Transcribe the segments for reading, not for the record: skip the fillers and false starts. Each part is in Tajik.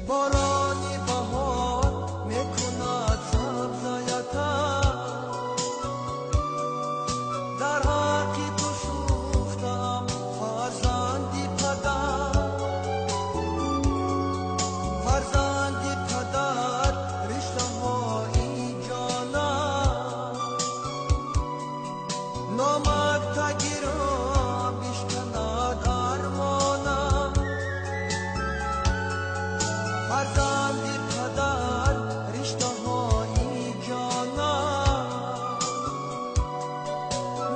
Борони баҳор мекунад сабзаята, дар ҳаққи ту сӯхтаам фарзанди падар, фарзанди падар риштаҳои ҷонам, номак тагирам бишканад армонам, фарзанди падар риштаҳои ҷонам,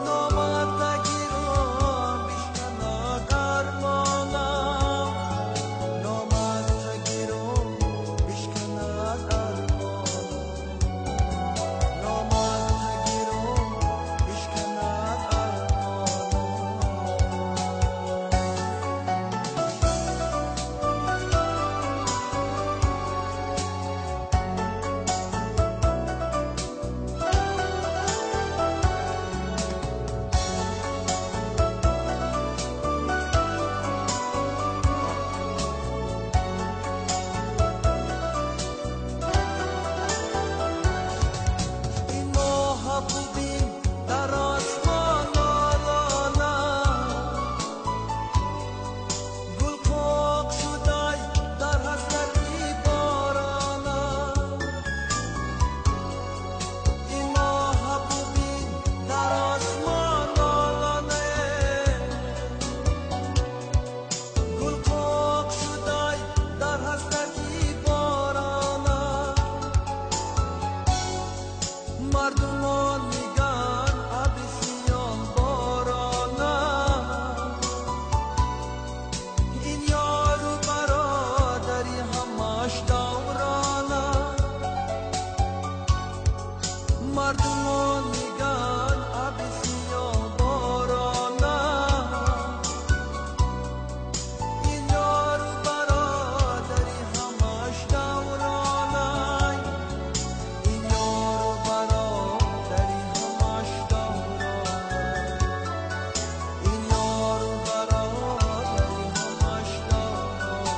номак тагирам бишканад армонам, номак тагирам бишканад армонам, номак тагирам бишканад армонам. Ин моҳа бубин дар осмон нолона, гулқоқ шудай дар ҳасрати борона. Ин моҳа бубин дар осмон нолона, гулқоқ шудай дар ҳасрати борона. Мардумон меган абри сиёҳ борона, ин ёру бародари ҳамаш даврона. Мардумон меган абри сиёҳ борона, ин ёру бародари ҳамаш даврона, ин ёру бародари ҳамаш даврона, ин ёру бародари ҳамаш даврона.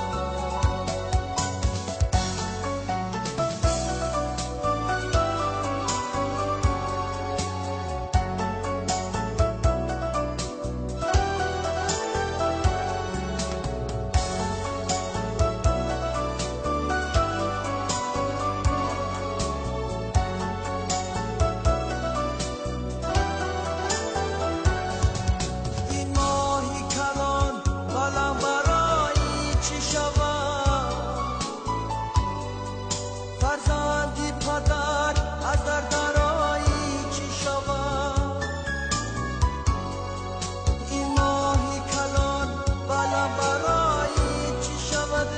Ин моҳи калон балам барои чӣ шавад? Фарзанди падар аз дар дарои чӣ шавад? Ин моҳи калон балам барои чӣ шавад?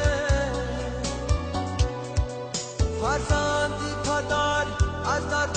Фарзанди падар аз дар